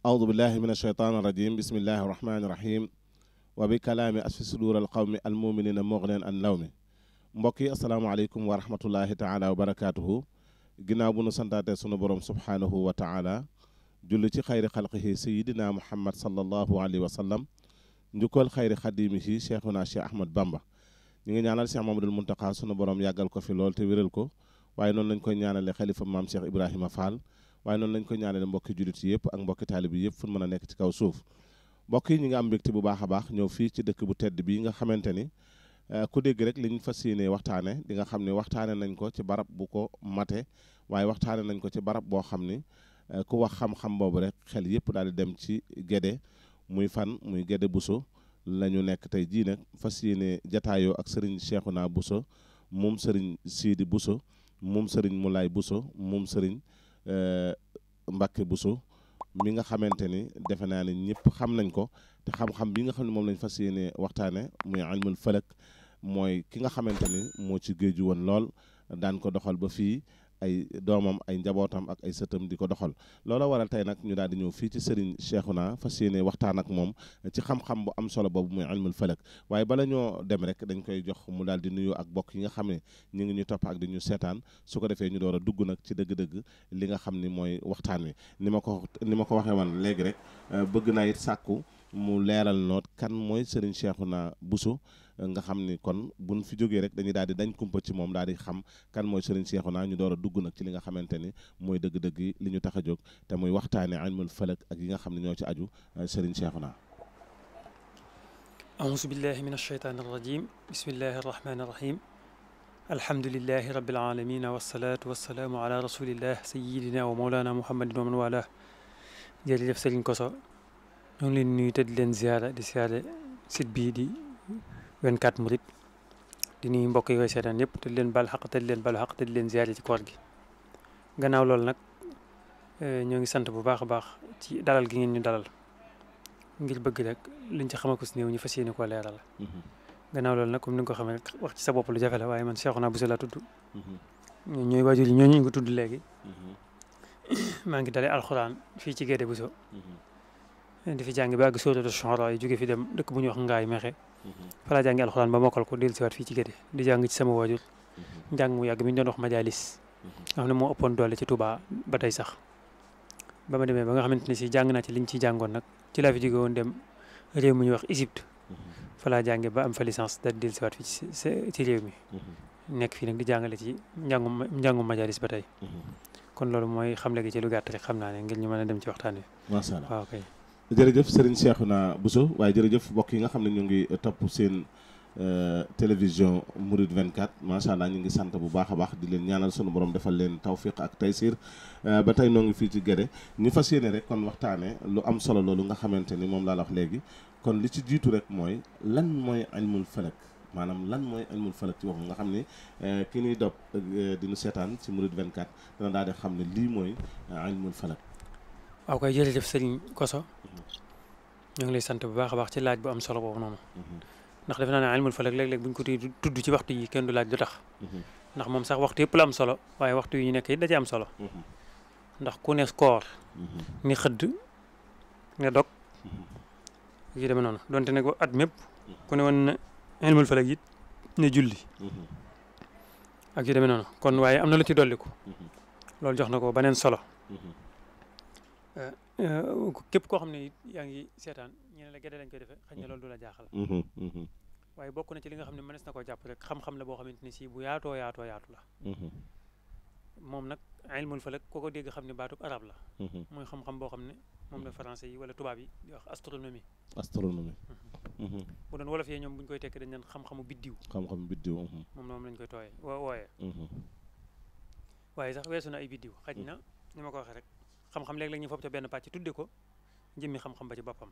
أعوذ بالله من الشيطان الرجيم بسم الله الرحمن الرحيم وبكلام أسف صدور القوم المؤمنين مغنين عن لوم mbokki asalaamaaleykum wa rahmatullahi taala wa barakaatuhu ginnaaw bu nu santaate sunu borom subhaanahu wa taala julli ci xayri xalqihi sayidina muhammad sallallahu alayhi wa sallam njukkal xayri xadimihi cheikhuna cheikh ahmad bamba ñu ngi ñaanal cheikh mamadul muntaqa sunu borom yàggal ko fi lool te wéral ko waaye noonu lañ koy ñaanale xalifa maam cheikh ibrahima fall waaye noonu lañ koy ñaanale mbokki jullit yëpp ak mbokki taalibi yëpp fu mën a nekk ci kaw suuf mbokk yi ñi nga am mbégte bu baax a baax ñëw fii ci dëkk bu tedd bi nga xamante ni ku dégg rek li ñu fas yéene waxtaane di nga xam ne waxtaane nañ ko ci barab bu ko mate waaye waxtaane nañ ko ci barab boo xam ni ku wax xam-xam boobu rek xel yëpp daal di dem ci Guédé muy fan muy Guédé Bousso la ñu nekk tey jii nag fas yéene jataayoo ak Serigne Cheikhouna Bousso moom Serigne Sidi Bousso moom Serigne Moulay Bousso moom Serigne Mbacké Bousso mi nga xamante ni defe naa ne ñëpp xam nañ ko te xam-xam bi nga xam ne moom lañ fas yéene waxtaane muy ilmul falak mooy ki nga xamante ni moo ci géeju woon lool daan ko doxal ba fii ay doomam ay njabootam ak ay sëtam di ko doxal loola waral tey nag ñu daal di ñëw fii ci Serigne Cheikhouna fas yéene waxtaan ak moom ci xam-xam bu am solo boobu muy ilmul falak waaye bala ñoo dem rek dañ koy jox mu daal di nuyu ak bokk yi nga xam ne ñu ngi ñu topp ak di ñu seetaan su ko defee ñu door a dugg nag ci dëgg-dëgg li nga xam ni mooy waxtaan wi ni ma ko waxee woon léegi rek bëgg naa it sàkku mu leeral noot kan mooy Serigne Cheikhouna Bousso nga xam ni kon buñ fi jógee rek dañuy daal di dañ kumpa ci moom daal di xam kan mooy Serigne Cheikhouna ñu door a dugg nag ci li nga xamante ni mooy dëgg-dëgg li ñu tax a jóg te muy waxtaane ilmul falak ak yi nga xam ne ñoo ci aju Serigne Cheikhouna. auzu billahi min ashaytaani arrajim bismillahi arrahmani arrahim alhamdulillahi rabbil alamin wassalatu wassalaamu ala rasulillah sayidina wa mawlana muhammadin wa man wala jërëjëf Serigne Kosso ñoo ngi leen nuyu te di leen ziara di ziare site bii di 24 Mourides di nuyu mbokk yi koy seetaan yëpp te di leen baal xaq te di leen baal xaq te di leen ziare ci koor gi gannaaw loolu nag ñoo ngi sant bu baax a baax ci dalal gi ngeen ñu dalal ngir bëgg rek liñ ci xamakus néew ñu fas yéene koo leeral gannaaw loolu nag comme ni nga ko xamee rek wax ci sa bopp lu jafe la waaye man Cheikhouna Bousso laa tudd ñooy waajur yi ñooñu ko tudd léegi maa ngi dalee alxuraan fii ci Guédé Bousso di fi jàngi ba àgg sóoratu Shu'ara yi jóge fi dem dëkk bu ñuy wax Ngaay Mexe fa laa jàngi alxuraan ba mokkal ko dellu siwaat fii ci Guédé di jàng ci sama waajur njàng mu yàgg mi ñu doon wax majalis nga xam ne moo ëppoon doole ci Touba ba tey sax ba ma demee ba nga xamante ne si jàng naa ci liñ ciy jàngoon nag ci laa fi jóge woon dem réew mu ñuy wax Égypte fa laa jànge ba am fa licence daal di dellu siwaat fii ci réew mi nekk fii nag di jàngale ci njàngum majalis ba tey kon loolu mooy xamle gi ci lu gàtt rek xam naa ne ngir ñu mën a dem ci waxtaan wi macha allah waaw kay jërëjëf Serigne Cheikhouna Bousso waaye jërëjëf mbokk yi nga xam ne ñu ngi topp seen télévision Mouride 24 macha allah ñu ngi sant bu baax a baax di leen ñaanal sunu borom defal leen tawfiq ak taysir ba tey noo ngi fii ci Guédé ñu fas yéene rek kon waxtaane lu am solo loolu nga xamante ni moom laa la wax léegi kon li ci jiitu rek mooy lan mooy ilmul falak maanaam lan mooy ilmul falak ci waxu nga xam ni ki ñuy dop di nu seetaan ci Mouride 24 dana daal di xam ne lii mooy ilmul falak. waaw koy jërëjëf sëriñ Koso ñu ngi lay sant bu baax a baax ci laaj bu am solo boobu noonu ndax defe naa ne ilmul falak léeg-léeg bu ñu ko tudd ci waxtu yi kenn du laaj lu tax ndax moom sax waxtu yëpp la am solo waaye waxtu yi ñu nekk it da ci am solo ndax ku ne koor ni xëdd ne dog yi demee noonu donte ne ko at mépp ku ne woon na ilmul falak it ne julli ak yu demee noonu kon waaye am na lu ci dolliku loolu jox na ko beneen solo képp koo xam ne it yaa ngi seetaan ñu ne la Guédé lañ koy defee xëy na loolu du la jaaxal waaye bokk na ci li nga xam ne mënees na koo jàpp rek xam-xam la boo xamante ni si bu yaatu la moom nag ilmul falak koo ko dégg xam ne baatub arab la mooy xam-xam boo xam ne moom la français yi wala tubaab yi di wax astronomie bu doon wolof yee ñoom bu ñu koy tekki dañ naan xam-xamu biddiw moom lañ koy tooyee wooyee waaye sax weesu na ay biddiw xaj na ni ma ko waxee rek xam-xam léeg-léeg ñu fopp ca benn pàcc tudde ko jëmmi xam-xam ba ci boppam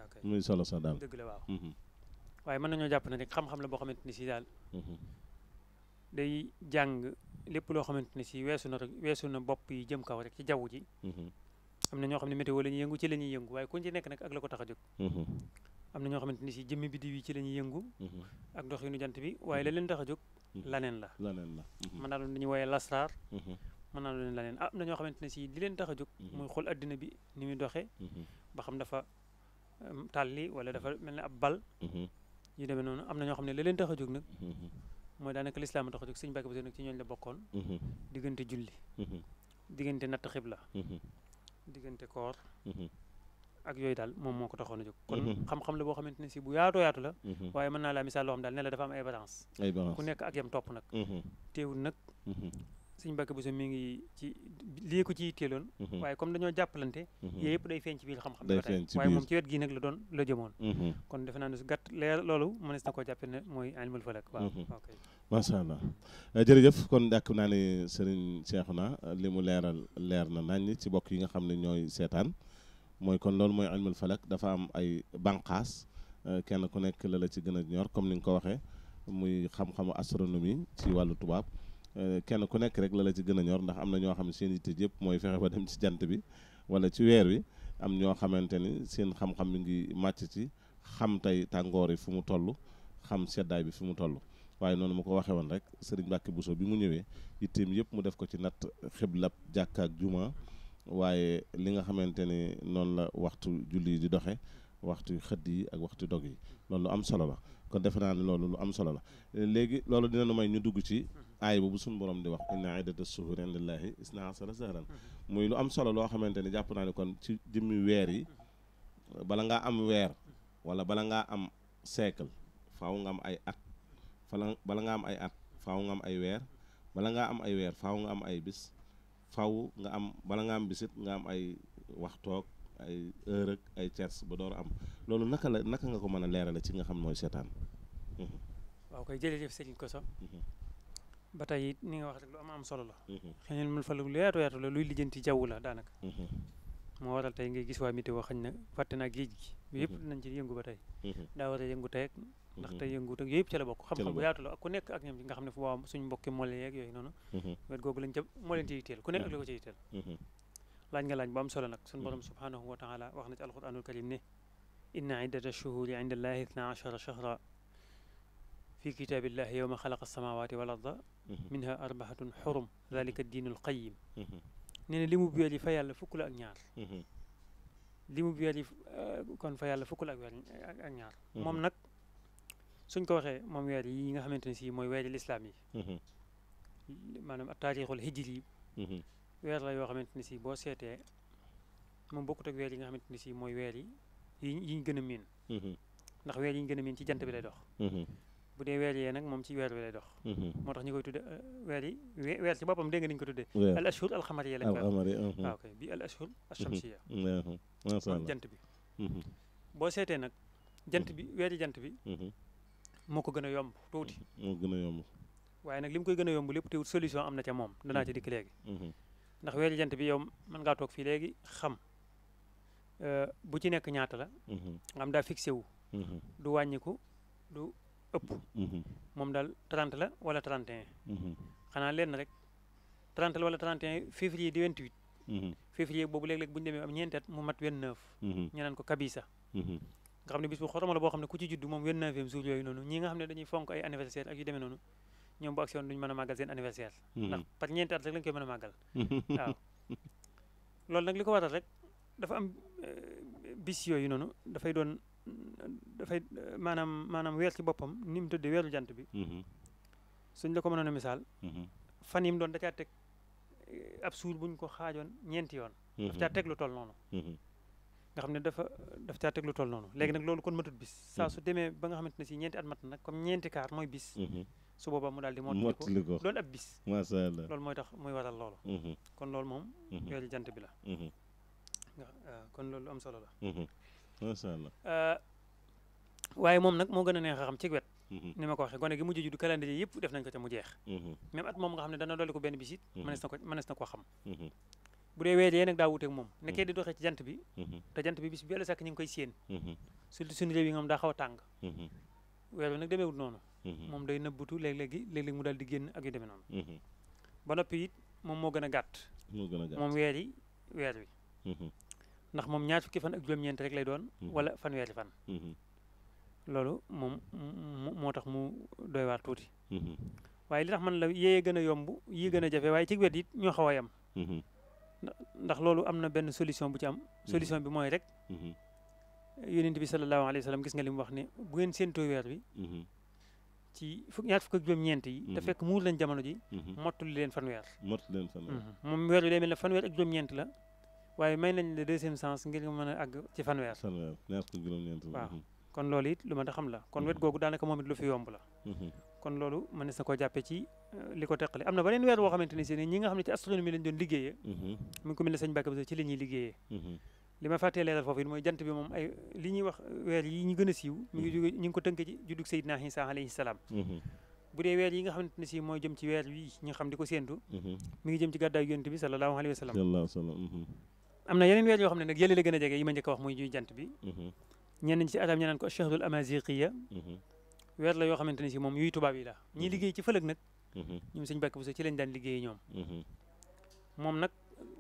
ok muy solo sax daal dëgg la waaw waaye mën nañoo jàpp ne rek xam-xam la boo xamante ni si daal day jàng lépp loo xamante ni si weesu na bopp yi jëm kaw rek ci jaww ji am na ñoo xam ne météo la ñuy yëngu ci la ñuy yëngu waaye ku ci nekk nag ak la ko tax a jóg am na ñoo xamante ni si jëmmi biddiw yi ci la ñuy yëngu ak doxinu jant bi waaye la leen tax a jóg laneen la mën naa doon dañuy wooyee lasraar mën naa doon laneen am na ñoo xamante ne si li leen tax a jóg muy xool addina bi ni muy doxee ba xam dafa tàlli wala dafa mel ne ab bal yu demee noonu am na ñoo xam ne la leen tax a jóg nag mooy daanaka lislaam a tax a jóg sëñ Mbàkke Buso nag ci ñooñu la bokkoon diggante julli diggante natt xibla diggante koor ak yooyu daal moom moo ko taxoon a jóg kon xam-xam la boo xamante ne si bu yaatu la waaye mën naa laa misaal loo xam daal ne la dafa am ay balance ku nekk ak yam topp nag teewul nag sëñ Mbàkke Buso mi ngi ci lii ko ci teeloon waaye comme dañoo jàppalante yooyu yëpp day feeñ ci biir xam-xam bi ba tey waaye moom ci wet gi nag la jëmoon kon defe naa ne su gàtt leer loolu mënees na koo jàppe ne mooy ilmul falak waaw ok macha allah jërëjëf kon dàkk naa ne sëriñ Cheikhouna li mu leer na nañ ci bokk yi nga xam ne ñooy seetaan mooy kon loolu mooy ilmul falak dafa am ay banqaas kenn ku nekk la ci gën a ñor comme ni nga ko waxee muy xam-xamu astronomie ci wàllu tubaab kenn ku nekk rek la ci gën a ñor ndax am na ñoo xam ne seen yitte yëpp mooy fexe ba dem ci jant bi wala ci weer wi am ñoo xamante ni seen xam-xam mi ngi màcc ci xam tey tàngoor yi fu mu toll xam seddaay bi fu mu toll waaye noonu ma ko waxee woon rek sëriñ Mbàkke Buso bi mu ñëwee yitteem yëpp mu def ko ci natt xiblab jàkka ak juma waaye li nga xamante ni noonu la waxtu julli yi di doxe waxtu xëdd yi ak waxtu dog yi loolu lu am solo la kon defe naa ne loolu lu am solo la léegi loolu dina nu may ñu dugg ci aay boobu suñu borom di wax inna iddata shuhuri indallahi isna asara shahran muy lu am solo loo xamante ni jàpp naa ne kon ci jëmmi weer yi bala ngaa am weer wala bala ngaa am siècle faaw nga am ay at bala nga am ay at faaw nga am ay weer bala ngaa am ay weer faaw nga am ay bis faaw nga am bala nga am bisit nga am ay waxtoog ay heure ak ay tiers ba door a am loolu naka nga ko mën a leerale ci nga xam mooy seetaan waaw koy jërëjëf sëriñ Koso ba tey ni nga wax rek lu am solo la xëy na ilmul falak lu yaatu la luy lijjanti jaww la daanaka moo waral tey ngay gis waa météo xañ na fàtte naa géej gi yëpp nañ ci yëngu ba tey daa war a yëngu tey ndax tey yëngu teg yëpp ci la bokk xam-xam bu yaatu la ak ku nekk ak ñoom nga xam ne fu waa suñ mbokki mole yeeg yooyu noonu wet googu lañ ca moo leen ci yitteel ku nekk ak li ko ci yitteel laaj nga laaj bu am solo nag suñu borom subhanahu wa taala wax na ci alquranul karim ne inna iddata shuhuri inda allahi 12 shahra fi kitabillahi yawma xalaqa samawati wal arda minha arbaatun xurum dalika diinul qayim nee na li mu weer yi fa yàlla fukk la ak ñaar li mu weer yi kon fa yàlla fukk la ak ñaar moom nag suñ ko waxee moom weer yi nga xamante ne si mooy weeri lislaam yi maanaam ak taarixul hijri yi weer la yoo xamante ne si boo seetee moom bokkut ak weer yi nga xamante ne si mooy weer yi ñu gën a miin ndax weer yi ñu gën a miin ci jant bi lay dox bu dee weer yee nag moom ci weer bi lay dox moo tax ñu koy tudde weer yi weer ci boppam dégg nga ni ñu ko tudde al ashhur al xamariya lañ koy waaw kay bi al ashhur al shamsiya jant bi boo seetee nag jant bi weer yi jant bi moo ko gën a yomb tuuti. moo gën a yomb. waaye nag li mu koy gën a yomb lépp teewul solution am na ca moom danaa ci dikk léegi. ndax weeri jant bi yow mën ngaa toog fii léegi xam bu ci nekk ñaata la. nga xam daa fixé wu. du wàññiku du ëpp. moom daal 30 la wala 31. xanaa lenn rek 30 la wala 31 février di 28. février boobu léeg-léeg bu ñu demee am ñeenti at mu mat 29. ñu naan ko kabisa. nga xam ne bis bu xoroma la boo xam ne ku ci judd moom 29e jour yooyu noonu ñi nga xam ne dañuy fonk ay anniversaire ak yu demee noonu ñoom bu agsi woon duñu mën a màggal seen anniversaire. ndax par ñeenti at rek lañ koy mën a màggal. waaw loolu nag li ko waral rek dafa am bis yooyu noonu dafay doon maanaam weer ci boppam ni mu tëddee weeru jant bi. suñ la ko mënoon a misaal. fan yi mu doon da caa teg ab suur buñ ko xaajoon ñeenti yoon. daf caa teg lu toll noonu. nga xam ne daf caa teg lu toll noonu léegi nag loolu kon matut bis saa su demee ba nga xamante ne si ñeenti at mat na nag comme ñeenti kaar mooy bis. su boobaa mu daal di mottali ko doon ab bis. macha allah loolu mooy tax muy waral loolu. kon loolu moom. weeru jant bi la. kon loolu am solo la. macha allah. waaye moom nag moo gën a neex a xam ci wet. ni ma ko waxee gone gi mujj juddu calendrier yëpp def nañ ko ca mu jeex. même at moom nga xam ne dana dolli ko benn bis it. mënees na ko xam. bu dee weer yee nag daa wuteeg moom nekkee di doxee ci jant bi. te jant bi bis bi yàlla sàkk ñu ngi koy séen. surtout suñu réew yi nga xam daa xaw a tàng. weer bi nag demeewut noonu. moom day nëbbutu léeg-léeg mu daal di génn ak yu demee noonu. ba noppi it moom moo gën a gàtt. moom weer wi. ndax moom ñaar fukki fan ak juróom-ñeent rek lay doon. wala fanweeri fan. loolu moom moo tax mu doy waar tuuti. waaye li tax man la yee gën a yomb yii gën a jafe waaye ci wet it ñoo xaw a yem. ndax loolu am na benn solution bu ci am. solution bi mooy rek. yonent bi sallallahu alayhi wa sallam gis nga li mu wax ne bu ngeen séentoo weer bi. ci ñaar fukk ak juróom-ñeent yi. te fekk muur leen jamono ji. mottali leen fanweer. moom weer bi day mel ne fanweer ak juróom-ñeent la. waaye may nañ le deuxième sens ngir nga mën a àgg ci fanweer. ñaar fukk ak juróom-ñeent. waaw kon loolu it lu ma ta xam la kon wet googu daanaka moom it lu fi yomb la. kon loolu mënees na koo jàppee ci li ko teqale am na beneen weer boo xamante ne si ñi nga xam ne ci astronomie lañ doon liggéeyee. mu ngi ko mel ne sëñ Mbàkke Buso ci li ñuy liggéeyee. li ma fàttee leeral foofu it mooy jant bi moom ay li ñuy wax weer yi ñu gën a siiw. mi ngi jóge ñu ngi ko tënk ci juddug Seydina Isa alayhi salaam. bu dee weer yi nga xamante ne si mooy jëm ci weer wi ñu xam di ko séentu. mi ngi jëm ci gàddaay yonent bi sallallahu alayhi wa sallam. am na yeneen weer yoo xam ne nag yële la gën a jege yi ma njëkk a wax muy juy jant bi. ñenn ñi ci arab ñu naan ko shahrul amaziqiya. weer la yoo xamante ne si moom yuy tubaab yi la ñiy liggéey ci fëlëg nag. ñoom sëñ Mbàkke Buso ci lañ daan liggéeyee ñoom. moom nag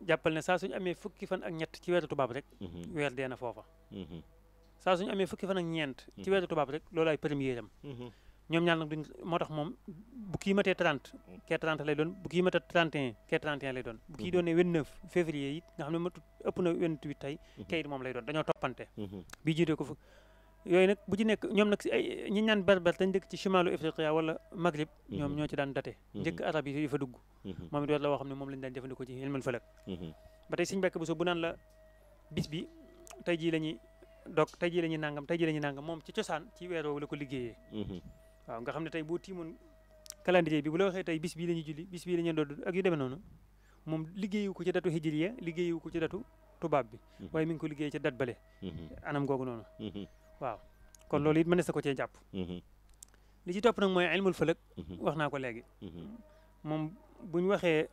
jàppal ne saa suñu amee fukki fan ak ñett ci weeru tubaab rek. weer dee na foofa. saa suñu amee fukki fan ak ñeent. ci weeru tubaab rek loolu ay premier am. ñoom ñaar nag duñ moo tax moom bu kii matee 30 kee 30 lay doon bu kii matee 31 kee 31 lay doon bu kii doonee 29 février it nga xam ne matut ëpp na 28 tey kay it moom lay doon dañoo toppante. bi jiite ko fu yooyu nag bu ci nekk ñoom nag si ay ñi ñaan berber dañ dëkk ci chimalu Afriqiya wala Maghrib ñoom ñoo ci daan date njëkk arab yi fa dugg. moom it weer la woo xam ne moom lañ daan jëfandikoo ci ilmul falak. ba tey Sëñ Mbàkke Buso bu naan la bis bi tey jii la ñuy dog tey jii la ñuy nangam tey jii la ñuy nangam moom ci cosaan ci weer woowu la ko liggéeyee. waaw nga xam ne tey boo tiimoon calendrier bi bu la waxee tey bis bii la ñuy julli bis bii la ñuy dodd ak yu demee noonu moom liggéeyu ko ci datu hijriya liggéeyu ko ci datu tubaab bi waaye mi ngi ko liggéey ci dat bale anam googu noonu waaw kon loolu it mënees na ko cee jàpp li ci topp nag mooy ilmul falak wax naa ko léegi moom bu ñu waxee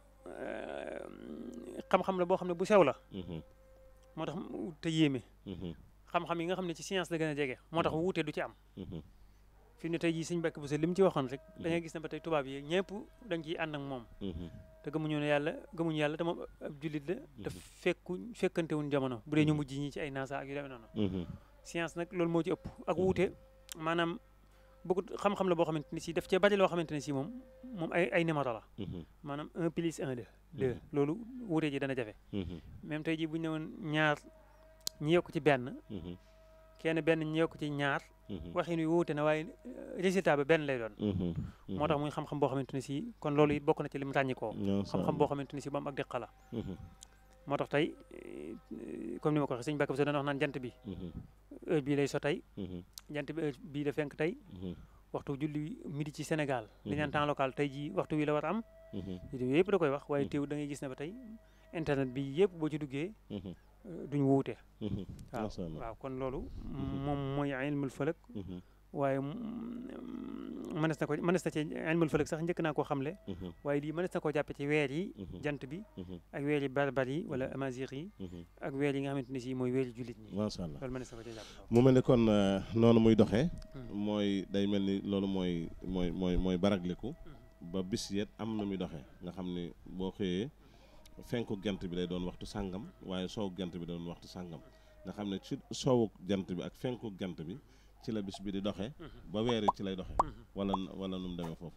xam-xam la boo xam ne bu sew la moo tax te yéeme xam-xam yi nga xam ne ci science la gën a jege moo tax wuute du ci am fi mu ne tey jii Sëñ Mbàkke Buso li mu ci waxoon rek da ngay gis ne ba tey tubaab yi ñëpp dañ ciy ànd ak moom te gëmuñu yàlla te moom ab jullit la te fekkante wuñ jamono bu dee ñu mujj ñi ci ay NASA ak yu demee noonu science nag loolu moo ci ëpp ak wuute maanaam bëgg xam-xam la boo xamante ni si daf cee bari loo xamante ne si moom ay numéro la maanaam 1 plus 1 2 loolu wuute ji dana jafe même tey jii bu ñu ne woon ñaar ñi yokk ci benn kenn benn ñi yokk ci ñaar waxin wi wuute na waaye résultat ba benn lay doon moo tax muy xam-xam boo xamante ne si kon loolu it bokk na ci lim ràññikoo xam-xam boo xamante ne si ba mu ak diqa la moo tax tey comme ni ma ko waxee Sëñ Mbàkke Buso dana wax naan jant bi heure bii lay so tey jant bi heure bii la fenk tey waxtu julli midi ci Sénégal li ñaan temps local tey jii waxtu wi la war a am yëpp da koy wax waaye teew da ngay gis ne ba tey internet bi yëpp boo ci duggee duñ wuute waaw kon loolu moom mooy ilmul falak waaye mënees na ci ilmul falak sax njëkk naa koo xamle waaye lii mënees na koo jàppe ci weer yi jant bi ak weer yi barbar yi wala amazigh yi ak weer yi nga xamante ne si mooy weer yi jullit ñi macha allah loolu mënees na ko ci jàppe mu mel ni kon noonu muy doxee mooy day mel ni loolu mooy baragliku ba bis yet am na muy doxee nga xam ni boo xëyee fenku jant bi day doon waxtu sàngam waaye soowu jant bi doon waxtu sàngam nga xam ne ci soowu jant bi ak fenku jant bi ci la bis bi di doxee ba weer ci lay doxee wala nu mu demee foofu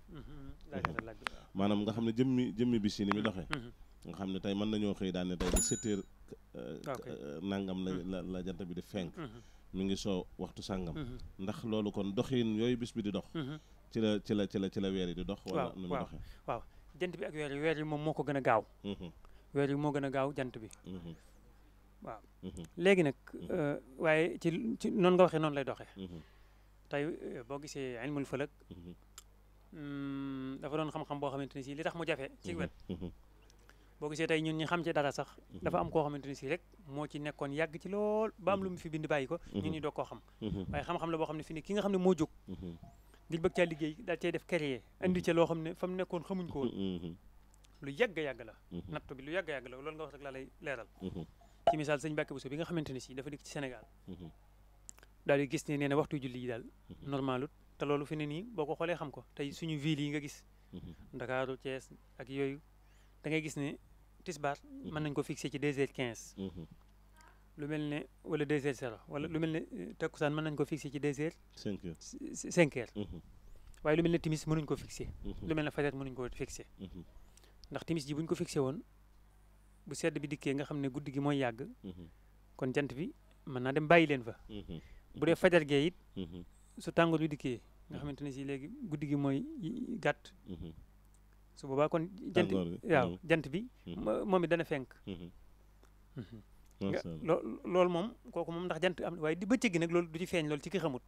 maanaam nga xam ne jëmmi bis yi ni muy doxee nga xam ne tey mën nañoo xëy daan ne tey di 7 heures nangam la jant bi di fenk mi ngi soo waxtu sàngam ndax loolu kon doxin yooyu bis bi di dox ci la weer yi di dox wala nu muy doxee waaw jant bi ak weer yi moom moo ko gën a gaaw weer yi moo gën a gaaw jant bi waaw léegi nag waaye ci noonu nga waxee noonu lay doxee tey boo gisee ilmul falak dafa doon xam-xam boo xamante ne si li tax mu jafe ci wet boo gisee tey ñun ñi xam ci dara sax dafa am koo xamante ne si rek moo ci nekkoon yàgg ci lool ba am lu mu fi bind bàyyi ko ñun ñi doog koo xam waaye xam-xam la boo xam ne fi ne ki nga xam ne moo jóg ngir bëgg caa liggéey daal cay def créer indi ca loo xam ne fa mu nekkoon xamuñ ko woon lu yàgg la natt bi lu yàgg la loolu nga wax rek laa lay leeral ci misaal sëñ Mbàkke Buso bi nga xamante ne si dafa dikk ci Sénégal daal di gis ne nee na waxtu julli yi daal normalut te loolu fi ne nii boo ko xoolee xam ko tey suñu ville yi nga gis Ndakaaru Thiès ak yooyu da ngay gis ne tisbaar mën nañ ko fixé ci 2h15 lu mel ne wala 2h0 wala lu mel ne takkusaan mën nañ ko fixé ci 2h 5h waaye lu mel ne timis mënuñ ko fixé lu mel ne fajar mënuñ ko fixé ndax timis ji buñ ko fixé woon bu sedd bi dikkee nga xam ne guddi gi mooy yàgg kon jant bi mën naa dem bàyyi leen fa bu dee fajar gee it su tàngoor bi dikkee nga xamante ne si léegi guddi gi mooy gàtt su boobaa kon jant bi moom it dana fenk loolu moom kooku moom ndax jant am waaye di bëccëg gi nag loolu du ci feeñ loolu ci ki xamut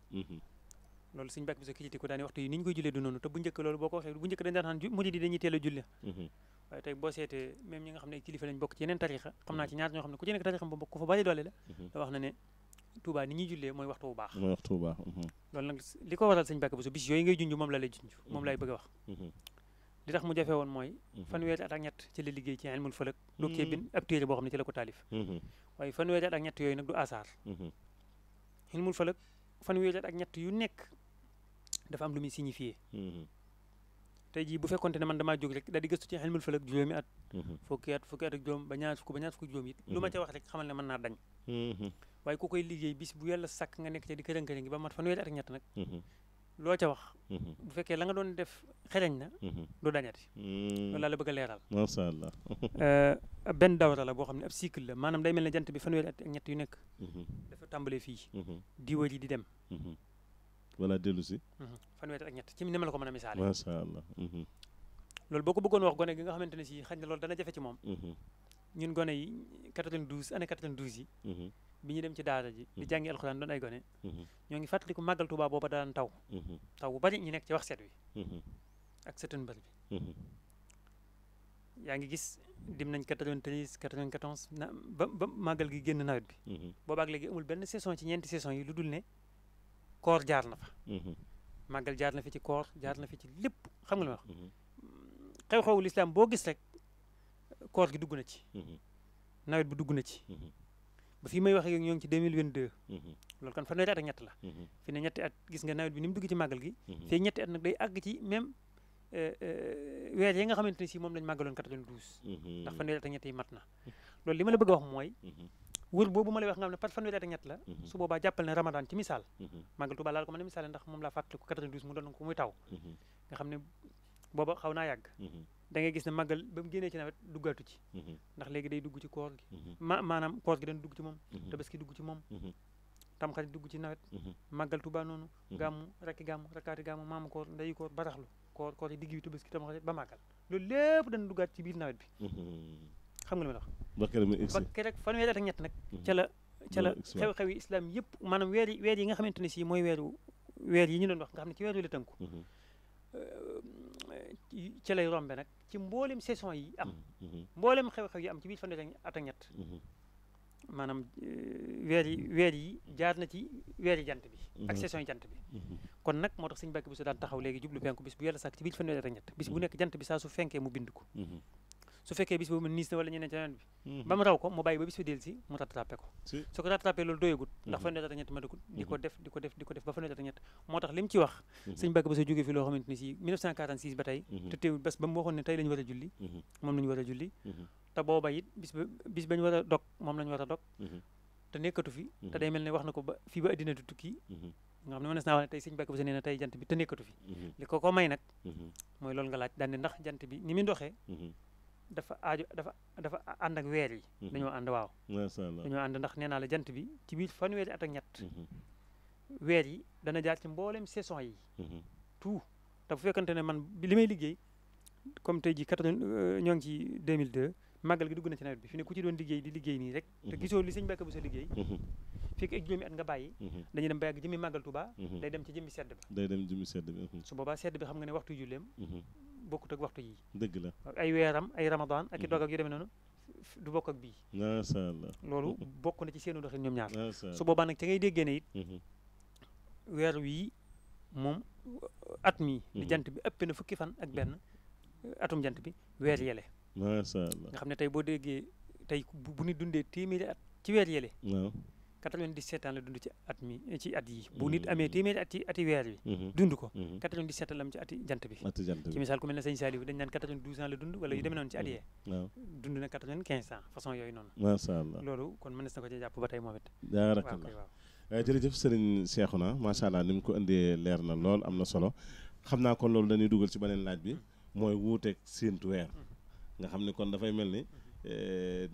loolu suñu Mbàkke Buso ki ko daani waxtu yi ni ñu koy jullee du noonu te bu njëkk loolu boo ko waxee bu njëkk dañ daan xam murid yi dañuy teel a julle waaye tey boo seetee même ñi nga xam ne kilifa lañ bokk ci yeneen tarixa xam naa ci ñaar ñoo xam ne ku ci nekk tarixa ba bokk ku fa bari doole la da wax na ne Touba ni ñuy jullee mooy waxtu bu baax loolu nag li ko waral sëñ Mbàkke Buso bis yooyu ngay junj moom la lay junj moom lay bëgg a wax li tax mu jafe woon mooy fanweeri at ak ñett ci la liggéey ci ilmul falak doog cee bind ab téere boo xam ne ci la ko taalif waaye fanweeri at ak ñett yooyu nag du asaar ilmul falak fanweeri at ak ñett yu nekk dafa am lu muy signifié tey jii bu fekkonte ne man damaa jóg rek daal di gëstu ci ilmul falak juróomi at fukki at ak juróom ba ñaar fukki juróom it lu ma ca wax rek xamal ne mën naa dañ waaye ku koy liggéey bis bu yàlla sàkk nga nekk ca di kërën-kërën gi ba mat fanweeri at ak ñett nag loo ca wax bu fekkee la nga doon def xereñ na du dañati loolu laa la bëgg a leeral masha Allah benn dawra la boo xam ne ab cycle la maanaam day mel ne jant bi fanweeri at ak ñett yu nekk dafa tàmbalee fii di wër yi di dem wala dellu si fanweeri at ak ñett ci ni ma la ko mën a misaale masha Allah loolu boo ko bëggoon wax gone gi nga xamante ne si xañ na loolu dana jafe ci moom ñun gone yi 92 année 92 yi bi ñu dem ci daara ji di jàngi alxuraan doon ay gone ñoo ngi fàttaliku màggal Tuubaa booba daan taw bu bari ñu nekk ci wax set wi ak Sëtën-Mbër bi yaa ngi gis dim nañ 93 94 ba màggal gi génn nawet bi boobaak léegi amul benn saison ci ñeenti saison yi lu dul ne koor jaar na fa màggal jaar na fi ci koor jaar na fi ci lépp xam nga li ma wax xew-xewu lislaam boo gis rek koor gi dugg na ci nawet bi dugg na ci ba fii may wax ak ñoo ngi ci 2022 loolu kon fanweeri at ak ñett la fi ne ñetti at gis nga nawet bi ni mu dugg ci màggal gi fii ñetti at nag day àgg ci même weer yi nga xamante ne si moom lañ màggaloon 92 ndax fanweeri at ak ñett yi mat na loolu li ma la bëgg a wax mooy wër boobu ma lay wax nga xam ne par fanweeri at ak ñett la su boobaa jàppal ne ramadan ci misaal màggal Tuubaa laal ko mën a misaal ndax moom laa fàttaliku 92 mu doon ko muy taw nga xam ne booba xaw naa yàgg da ngay gis ne màggal ba mu génnee ci nawet duggaatu ci ndax léegi day dugg ci koor gi maanaam koor gi dana dugg ci moom tabaski dugg ci moom tamxarit dugg ci nawet màggal Tuubaa noonu gàmmu rakkaati gàmmu maamu koor ndeyu koor baraxlu koor yi digg bi tabaski tamxarit ba màggal loolu lépp dana duggaat ci biir nawet bi xam nga li ma wax ba keroog fanweeri at ak ñett nag ca la xew-xew yi islam yëpp maanaam weer yi nga xamante ne si mooy weer yi ñu doon wax nga xam ne ci weer wi la tënku ci lay rombe nag ci mboolem saison yi am mboolem xew-xew yi am ci biir fanweeri at ak ñett maanaam weer yi jaar na ci weeri jant bi ak session yi jant bi kon nag moo tax sëñ Mbàkke Buso daan taxaw léegi jublu penku bis bu yàlla sàkk ci biir fanweeri at ak ñett bis bu nekk jant bi saa su fenkee mu bind ko su fekkee bis boobu niis na wala ñeneen ci nawet bi ba mu raw ko mu bàyyi ba bis bi del si mu rattrapé ko su ko rattrapé loolu doyagut ndax fanweeri at ak ñett ma dëkkut di ko def ba fanweeri at ak ñett moo tax li mu ci wax sëñ Mbàkke Buso jógee fi loo xamante ni si 1946 ba tey te teewul bés ba mu waxoon ne tey lañu war a julli moom lañu war a julli te booba it bis bañu war a dog moom lañu war a dog te nekkatu fi te day mel ne wax na ko ba fii ba addina du tukki nga xam ne mënees naa wax ne tey sëñ Mbàkke Buso nee na tey jant bi te nekkatu fi li ko may nag mooy loolu nga laaj daan ne ndax jant bi ni muy doxee dafa ànd ak weer yi dañoo ànd waaw dañoo ànd ndax nee naa la jant bi ci biir fanweeri at ak ñett weer yi dana jaar ci mboolem saison yi tout te bu fekkante ne man li may liggéey comme tey ji ñoo ngi ci 2002 màggal gi dugg na ci nawet bi fi ne ku ci doon liggéey di liggéey nii rek te gisoo li sëñ Mbàkke Buso liggéey fekk ak juróomi at nga bàyyi dañuy dem ba yàgg jëmmi màggal Tuubaa day dem ci jëmmi sedd ba su boobaa sedd bi xam nga ne waxtu julleem bokkut ak waxtu yi dëgg la ay weeram ay ramadan ak i doog ak yu demee noonu du bokk ak bii masha Allah loolu bokk na ci seenu doxin ñoom ñaar su boobaa nag ca ngay déggee ne it weer wii moom at mi di jant bi ëpp na fukki fan ak benn atum jant bi weer yele masha Allah nga xam ne tey boo déggee tey bu nit dundee téeméeri at ci weer yele 97 ans la dund ci at mi ci at yi bu nit amee téeméeri at ci ati weer bi dund ko 97 la am ci ati jant bi ci misaal ku mel ne sëñ Saliou dañ naan 92 ans la dund wala yu demee noonu ci at yee dund na 95 ans façon yooyu noonu masha Allah loolu kon mënees na ko ci jàpp ba tey moom it baarakallah jërëjëf sëriñ Cheikhouna masha Allah ni mu ko indee leer na lool am na solo xam naa kon loolu dañuy dugal ci beneen laaj bi mooy wuuteeg séentu weer nga xam ne kon dafay mel ni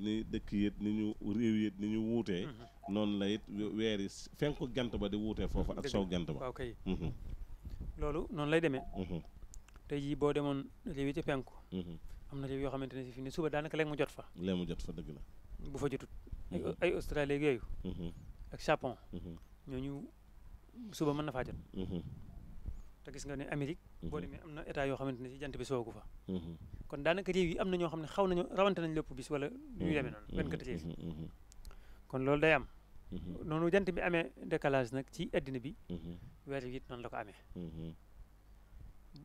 ni dëkk yit ni ñu réew yit ni ñu wuutee noonu la it weer yi fenku jant ba di wuutee foofu ak sow jant ba waaw kay loolu noonu lay demee tey jii boo demoon réew yi ci penku am na réew yoo xamante ne si fi ne suba daanaka léegi mu jot fa dëgg la bu fa jotut ay Australie ak yooyu ak Japon ñooñu suba mën na faa jot te gis nga ne Amérique boo demee am na état yoo xamante ne si jant bi soogu fa kon daanaka réew yi am na ñoo xam ne xaw nañu rawante nañ lépp bis wala du ñu demee noonu 24 heures kon loolu day am noonu jant bi amee décalage nag ci addina bi weer wi it noonu la ko amee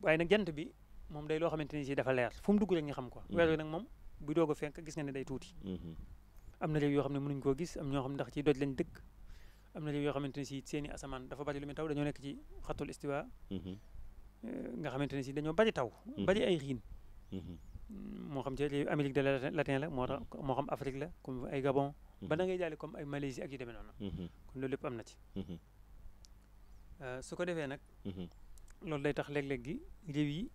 waaye nag jant bi moom day loo xamante ni si dafa leer fu mu dugg rek ñu xam ko weer wi nag moom bu doog a fenk gis nga ne day tuuti am na réew yoo xam ne mënuñ koo gis am ñoo xam ne ndax ci doj lañ dëkk am na réew yoo xamante ne si seeni asamaan dafa bari lu muy taw dañoo nekk ci xatul istiwa nga xamante ne si dañoo bari taw bari ay xiin moo xam ci réew Amérique de latin la moo xam Afrique la comme ay Gabon ba da ngay jàlle comme ay Malaisie ak yu demee noonu kon loolu lépp am na ci su ko defee nag loolu day tax léeg-léeg gi réew yi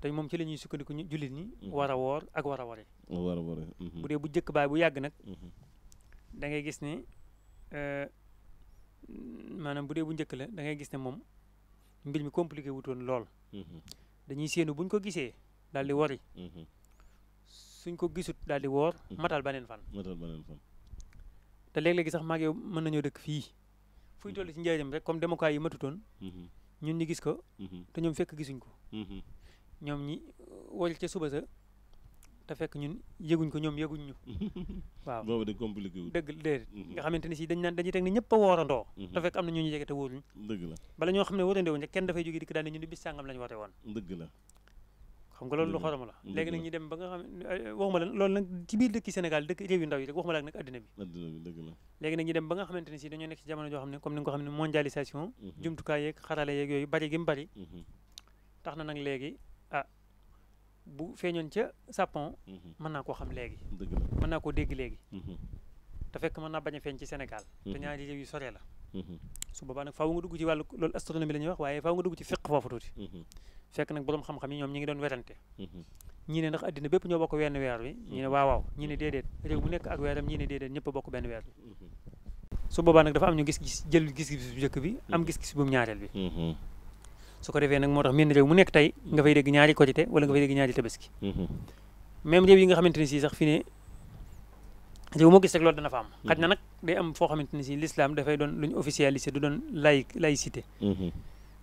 te moom ci la ñuy sukkandiku ñu jullit ñi war a woor ak war a ware bu dee bu jëkk baay bu yàgg nag da ngay gis ne maanaam bu dee bu njëkk la da ngay gis ne moom mbir mi compliqué wutoon lool dañuy séenu buñ ko gisee daal di wori suñ ko gisut daal di woor matal beneen fan te léeg-léegi sax maag yow mën nañoo dëkk fii fuy toll ci njëriñam rek comme demukaay yi matutoon ñun ñi gis ko te ñoom fekk gisuñ ko ñoom ñi wol ca suba sa te fekk ñun yëguñ ko ñoom yëguñ ñu waaw boobu de compliqué wu dëgg déedéet nga xamante ni si dañuy teg ne ñëpp a woorandoo te fekk am na ñu ñu jege te wóoruñ dëgg la bala ñoo xam ne wóorandoo wuñ rek kenn dafay jóge dikk daal ne ñun di bis sàngam lañu woote woon dëgg la xam nga loolu lu xorom la léegi nag ñu dem ba nga xam waxuma la loolu nag ci biir dëkki Sénégal dëkk réew yu ndaw yi rek waxuma la nag addina bi dëgg la léegi nag ñu dem ba nga xamante ne si dañoo nekk ci jamono joo xam ne comme ni nga ko xam ne mondialisation jumtukaay yeeg xarale yeeg yooyu bari gi mu bari tax na nag léegi bu feeñoon ca Japon mën naa koo xam léegi mën naa koo dégg léegi te fekk mën naa bañ a feeñ ci Sénégal te ñaari réew yu sore la su boobaa nag faaw nga dugg ci wàllu loolu astronomie la ñuy wax waaye faaw nga dugg ci fiq foofu tuuti fekk nag boroom xam-xam yi ñoom ñi ngi doon werante ñii ne ndax addina bépp ñoo bokk wenn weer wi ñii ne waaw ñii ne déedéet réew bu nekk ak weeram ñii ne déedéet ñëpp a bokk benn weer wi su boobaa nag dafa am ñu gis-gis jël gis-gis bu njëkk bi am gis-gis bu ñaareel bi su ko defee nag moo tax menn réew mu nekk tey nga fay dégg ñaari korité wala nga fay dégg ñaari tabaski même réew yi nga xamante ne si sax fi ne réew moo gis rek loolu dana fa am xaj na nag day am foo xamante ne si l'islam dafay doon lu ñu officialisé du doon laïcité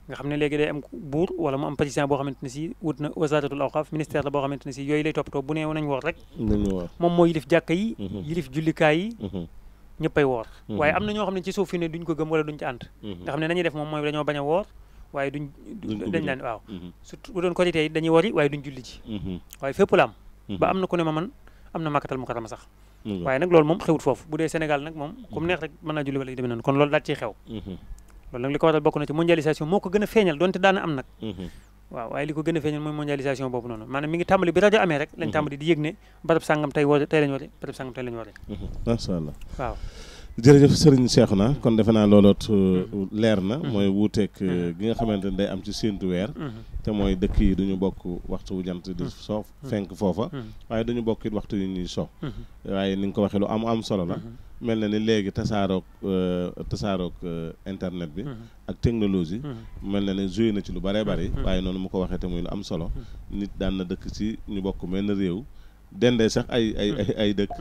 nga xam ne léegi day am buur wala mu am président boo xamante ne si wut na wasaratul awqaf ministère la boo xamante ne si yooyu lay toppatoo bu nee nañ woor rek moom moo yilif jàkka yi yilif jullikaay yi ñëppay woor waaye am na ñoo xam ne ci suuf fi ne duñ ko gëm wala duñ ci ànd nga xam ne nañuy def moom mooy dañoo bañ a woor waaye dañ daan waaw surtout bu doon korité yi dañuy wori waaye duñ julli ji waaye fépp la am ba am na ku ne ma man am na Makkatal Mukarrama sax waaye nag loolu moom xewut foofu bu dee Sénégal nag moom comme neex rek mën naa julli wala yu demee noonu kon loolu daal ciy xew loolu nag li ko waral bokk na ci mondialisation moo ko gën a feeñal donte daana am nag waaw waaye li ko gën a feeñal mooy mondialisation boobu noonu maanaam mi ngi tàmbali bi rajo amee rek lañ tàmbali di yëg ne barab sàngam tey lañ wari barab sàngam tey lañ wari macha allah waaw jërëjëf Serigne Cheikhouna kon defe naa looloot leer na mooy wuuteeg gi nga xamante ne day am ci séentu weer te mooy dëkk yi duñu bokk waxtu wu jant di soo fenk foofa waaye duñu bokk it waxtu yu ñuy so waaye ni nga ko waxee lu am solo la mel na ni léegi tasaaroog internet bi ak technologie mel na ne joué na ci lu bëree bëri waaye noonu mu ko waxee te muy lu am solo nit daan na dëkk ci ñu bokk mel na réew dendee sax ay dëkk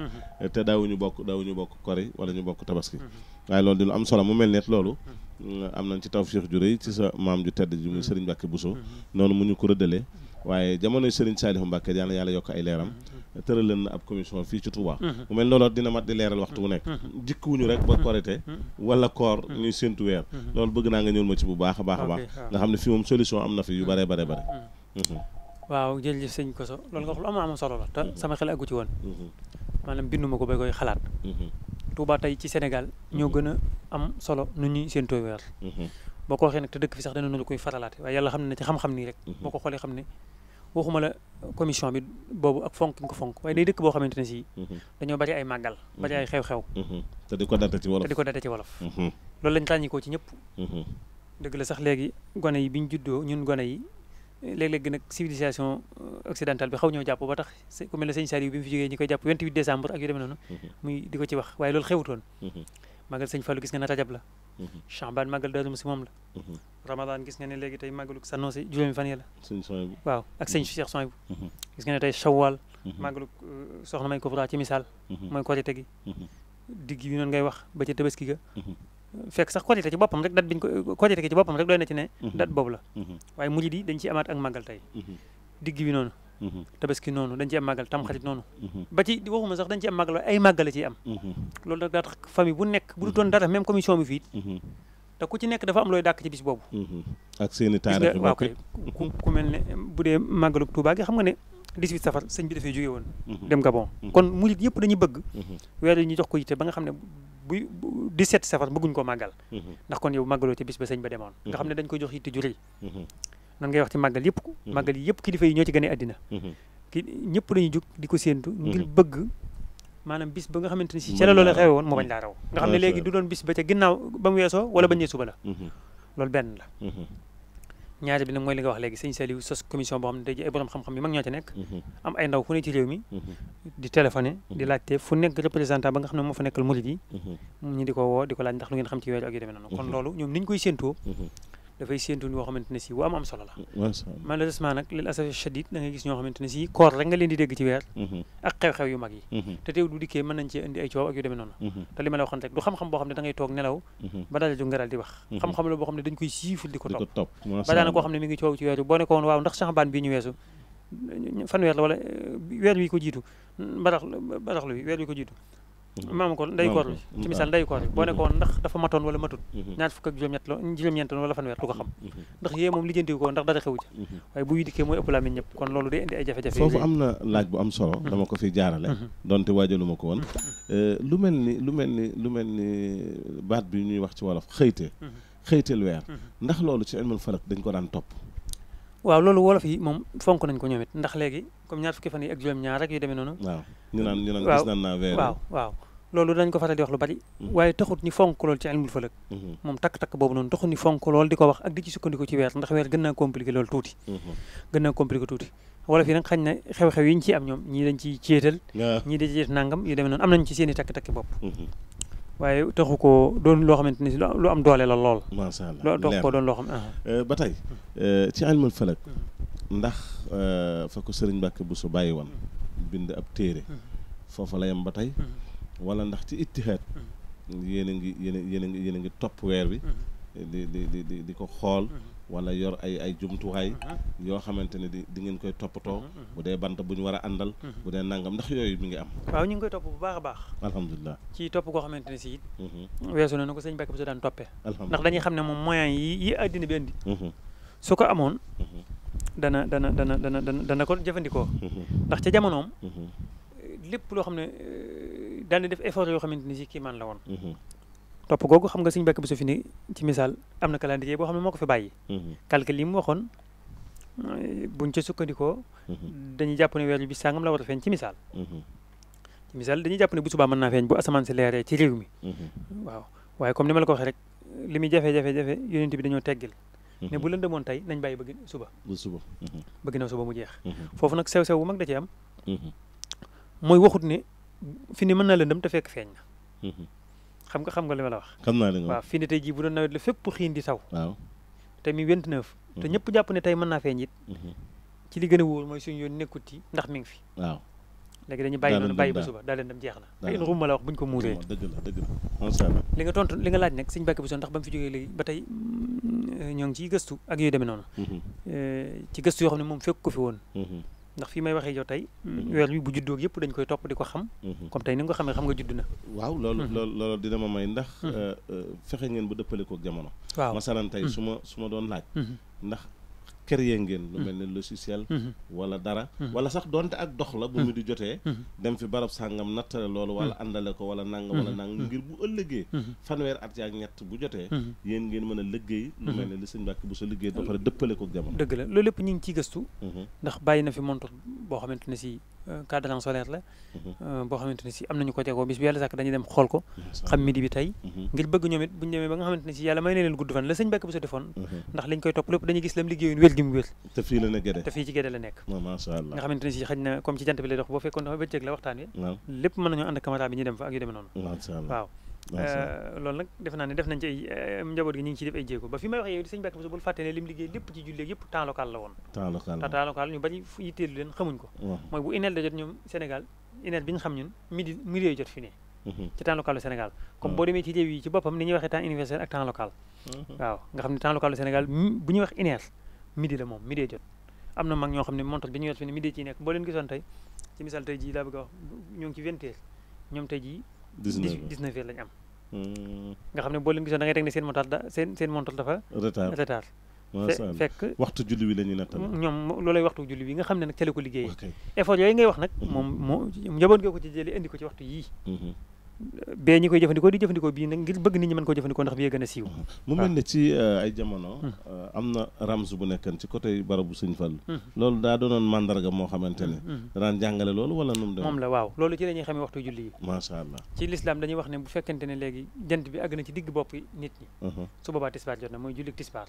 te daawuñu bokk kori wala ñu bokk tabaski waaye loolu di lu am solo mu mel ne loolu am nañ ci tawfiix ju rëy ci sa maam ju tedd ji muy Serigne Mbacke Bousso noonu mu ñu ko rëddalee waaye jamonoy Serigne Saliou Mbacke yàlla yokk ay leeram tëral leen na ab commission fii ci Touba mu mel loolu dina mat di leeral waxtu wu nekk jikkuwuñu rek ba korite wala koor ñuy séntu weer loolu bëgg naa nga ñëwul ma ci bu baax a baax a baax nga xam ne fii moom solution am na fi yu bare waaw jërëjëf sëñ Koso loolu nga wax lu am solo la te sama xel aggu ci woon maanaam binduma ko ba koy xalaat Touba tey ci Sénégal ñoo gën a am solo nu ñuy séentoo weer boo ko waxee nag te dëkk fi sax dana nu koy faralaate waaye yàlla xam ne ci xam-xam nii rek boo ko xoolee xam ne waxuma la commission bi boobu ak fonk ko fonk waaye day dëkk boo xamante ne si dañoo bari ay màggal bari ay xew-xew te di ko date ci wolof loolu lañ tàññi ko ci ñëpp dëgg la sax léegi gone yi biñ juddoo ñun gone yi léeg-léeg nag civilisation occidentale bi xaw ñoo jàpp ba tax ku mel ne sëñ Saliou bi mu fi jógee ñi koy jàpp 28 décembre ak yu demee noonu muy di ko ci wax waaye loolu xewutoon màggal sëñ Fallou gis nga ne rajab la Chaban màggal Daaru Musi moom la Ramadan gis nga ne léegi tey màggalu Sanosi juróomi fan yi la waaw ak sëñ Cheikh Sohaibou gis nga ne tey Shawwal màggalu soxna May Kubra ci misaal mooy korite gi digg bi noonu ngay wax ba ca tabaski ga fekk sax korite ci boppam rek korite gi ci boppam rek doy na ci ne date boobu la waaye murid yi dañ ciy amaat ak màggal tey digg bi noonu tabaski noonu dañ ci am màggal tam xarit noonu ba ci waxuma sax dañ ci am màggal waaye ay màggal la ciy am loolu nag daa tax famille bu nekk bu du doon dara même commission bi fii te ku ci nekk dafa am looy dàkk ci bis boobu ak seeni taarix waaw kay ku mel ne bu dee màggalu Touba gi xam nga ne 18 safar sëñ bi dafay jóge woon dem Gabon kon murid yëpp dañuy bëgg weer yi ñu jox ko yitte ba nga xam ne buy 17 safar bëgguñ ko màggal ndax kon yow màggaloo ci bis ba sëñ ba demoon nga xam ne dañ koy jox yitte ju rëy nan ngay wax ci màggal yëpp màggal yi yëpp kilifa yi ñoo ci gënee àddina ñëpp dañuy jóg di ko séentu ngir bëgg maanaam bis ba nga xamante ne si ca la loola xewe woon moo bañ laa raw nga xam ne léegi du doon bis ba ca ginnaaw ba mu weesoo wala bañ nee suba la loolu benn la ñaari bi nag mooy li nga wax léegi sëñ Saliou sos commission boo xam ne day ji ay borom xam-xam yi mag ñoo ci nekk am ay ndaw fu ne ci réew mi di téléphoné di laajte fu nekk représentant ba nga xam ne moo fa nekkal murid yi ñu di ko woo di ko laaj ndax lu ngeen xam ci weer ak yu demee noonu kon loolu ñoom ni ñu koy séentoo dafay séentu yoo xamante ne si wu am solo la malheureusement nag lil asafi shadid da ngay gis ñoo xamante ne si koor rek nga leen di dégg ci weer ak xew-xew yu mag yi te teew du dikkee mën nañ ci indi ay coow ak yu demee noonu te li ma la waxoon rek du xam-xam boo xam ne da ngay toog nelaw ba daal jóg nga daal di wax xam-xam la boo xam ne dañ koy siiful di ko topp ba daana koo xam ne mi ngi coow ci weer bi boo ne ko woon waaw ndax Saxbaan bii ñu weesu fanweer la wala weer wi ko jiitu baraxlu wi weer wi ko jiitu maama ko nday koor bi ci misaal nday koor bi boo ne ko woon ndax dafa matoon wala matut ñaar fukk ak juróom-ñeent wala fanweer du ko xam ndax yee moom lijjanti ko ndax dara xewu ci waaye buy dikkee mooy ëpp laa min ñëpp kon loolu day indi ay jafe-jafe foofu am na laaj bu am solo dama ko fi jaarale donte waajaluma ko woon lu mel ni baat bi ñuy wax ci wolof xëyteel weer ndax loolu ci ilmul falak dañ ko daan topp waaw loolu wolof yi moom fonk nañ ko ñoom it ndax léegi comme ñaar fukki fan yi ak juróom-ñaar rek yu demee noonu waaw ñu naan gis naan naa weer waaw loolu dañ ko faral di wax lu bari waaye taxut ni fonk loolu ci ilmul falak moom takk-takk boobu noonu taxut ni fonk loolu di ko wax ak di ci sukkandiku ci weer ndax weer gën naa compliqué loolu tuuti wolof yi nag xañ na xew-xew yi ñu ciy am ñoom ñii dañ ciy céetal ñii dañ ciy nangam yu demee noonu am nañ ci seen i takk-takki bopp waaye taxu ko doon loo xamante ni lu am doole la lool macha allah taxu ko doon loo xam ba tey ci ilmul falak ndax fa ko Sëriñ Mbàkke Bousso bàyyi woon bind ab téere foofa la yem ba tey wala ndax ci ittihaad yéen a ngi topp weer bi di ko xool wala yor ay jumtuwaay yoo xamante ne di ngeen koy toppatoo bu dee bant bu ñu war a àndal bu dee nangam ndax yooyu mi ngi am. waaw ñu ngi koy topp bu baax a baax. alhamdulilah ci topp koo xamante ne si it weesu na ko sëñ Mbàkke Buso daan toppee. alhamdulilah ndax dañuy xam ne moom moyens yi àddina bi indi su ko amoon dana ko jëfandikoo. ndax ca jamonoom lépp loo xam ne daan def effort yoo xamante ni si kii man la woon. topp googu xam nga sëñ Mbàkke Buso fi ni ci misaal am na calendrier boo xam ne moo ko fi bàyyi. calcul yi mu waxoon buñ ca sukkandikoo. dañuy jàpp ne weer bi sàngam la war a feeñ ci misaal. ci misaal dañuy jàpp ne bu subaa mën naa feeñ bu asamaan si leeree ci réew mi. waaw waaye comme ni ma la ko waxee rek li muy jafe-jafe yonent bi dañoo teggil. ne bu lëndëmoon tey nañ bàyyi bëgg suba. bëgg na suba mu jeex. foofu nag sew-sew bu mag da ci am. mooy waxut ne fi ni mën naa lëndëm te fekk feeñ na. xam nga li ma la wax. xam naa li nga wax waaw fi ne tey jii bu doon nawet la fépp xiin di taw. waaw te mi 29. te ñëpp jàpp ne tey mën naa feeñ it. ci li gën a wóor mooy suñu yoon nekkut ci ndax mi ngi fi. waaw léegi dañuy bàyyi noonu bàyyi ba suba daa leen dem jeex na. ay ruuma la wax buñ ko muuree. dëgg la macha allah. li nga tontu li nga laaj nag sëñ Mbàkke Buso ndax ba mu fi jógee léegi ba tey ñoo ngi ciy gëstu ak yooyu demee noonu. ci gëstu yoo xam ne moom fekk ko fi woon. ndax fii may waxee yow tey weer wi bu juddoo yëpp dañ koy topp di ko xam. comme tey ni nga ko xamee xam nga judd na. waaw loolu dina ma may ndax fexe ngeen ba dëppale kook jamono. waaw masalan tey su ma doon laaj. ndax créer ngeen lu mel ne logiciel wala dara wala sax donte ak dox la bu mu di jotee dem fi barab sàngam nattale loolu wala àndale ko wala nangam wala nangam ngir bu ëllëgee fanweer at yaak ñett bu jotee yéen ngeen mën a liggéey lu mel ne li sëñ Mbàkke Buso liggéey ba pare dëppale kook jamono. dëgg la loolu lépp ñu ngi ciy gëstu ndax bàyyi na fi montre boo xamante ne si cadran solaire la boo xamante ne si am nañu ko tegoo bis bi yàlla sàkk dañuy dem xool ko xam midi bi tey ngir bëgg ñoom it buñu demee ba nga xamante ne si yàlla may na leen gudd fan la sëñ Mbàkke Buso defoon ndax liñ koy topp lépp dañuy gis lam liggéeyoon wér gi mu wér te fii la ne Gédé te fii ci Gédé la nekk macha allah nga xamante ne si xëy na comme ci jant bi lay dox boo fekkoon dafa bëccëg la waxtaan wi lépp mën nañoo ànd caméra bi ñu dem fa ak yu demee noonu waaw loolu nag defe naa ne def nañ ci ay njaboot gi ñu ngi ciy def ay jéego ba fi may waxee yow di sëñ Mbàkke Buso bul fàtte ne lim liggéey lépp ci jullee yëpp temps local la woon temps local ñu bari yitteelu leen xamuñ ko mooy bu une heure da jot ñoom Sénégal une heure bi ñu xam ñun midi jot fi ne ci temps local du Sénégal comme boo demee ci réew yi ci boppam ni ñuy waxee temps universel ak temps local waaw nga xam ne temps local du Sénégal bu ñuy wax une heure midi la moom midi jot am na mag ñoo xam ne montre bi ñu yor fi ne midi ciy nekk boo leen gisoon tey ci misaal tey jii laa bëgg a wax ñoo ngi ci 20 heures ñoom tey jii 19 heures lañu am nga xam ne boo leen gisoon da ngay teg ne seen montre dafa retard fekk waxtu julli wi la ñuy nattal ñoom loolay waxtu julli wi nga xam ne nag ca la ko liggéeyee effort yooyu ngay wax nag moom moo njaboot nga ko ci jëlee indi ko ci waxtu yii bee ñi koy jëfandikoo di jëfandikoo bii nag ngir bëgg nit ñi mën koo jëfandikoo ndax bii gën a siiw mu mel ne ci ay jamono am na rams bu nekkan ci côté barabu Sëñ Fallu loolu daa doonoon mandarga moo xamante ne danaan jàngale loolu wala nu mu dem moom la waaw loolu ci la ñuy xamee waxtu julli yi macha allah ci lislaam dañuy wax ne bu fekkente ne léegi jant bi àgg na ci digg bopp nit ñi su boobaa tisbaar jot na mooy julli tisbaar